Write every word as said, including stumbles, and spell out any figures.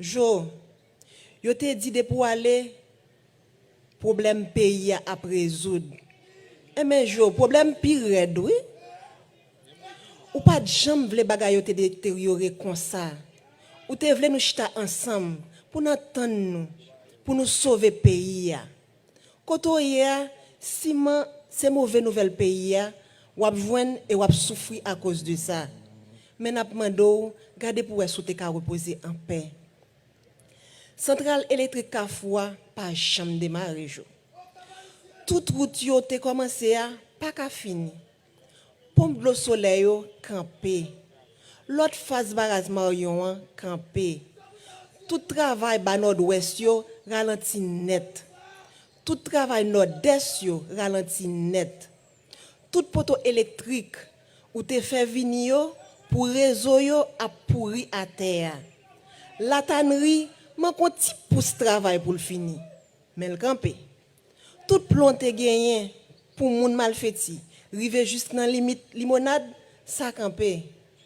Jo, yo te di depi w ale, pwoblèm peyi a ap rezoud. Enben, Jo, pwoblèm pi rèd, wi. Ou pa t janm vle bagay yo te deteryore konsa. Ou te vle nou chita ansanm pou n antann nou, pou nou sove peyi a. Kote w ye a, siman se move nouvèl peyi a w ap jwenn e w ap soufri akoz de sa. Men n ap mande w, gade pou w wè si w te ka repoze anpè. Santral elektrik Kafou a pa janm demare, Jo. Tout wout yo te kòmanse a pa ka fini. Ponp dlo solè yo kanpe. Lòt faz baraj Maryon an kanpe. Tout travay ba Nòdwès yo ralanti nèt. Tout travay Nòdès yo ralanti nèt. Tout poto elektrik ou te fè vini yo pou rezo yo ap pouri atè a. Latannri manke yon ti pous travay pou l fini, men l kanpe. Tout plan te genyen pou moun Malfeti rive jis nan limit Limonad, sa kanpe.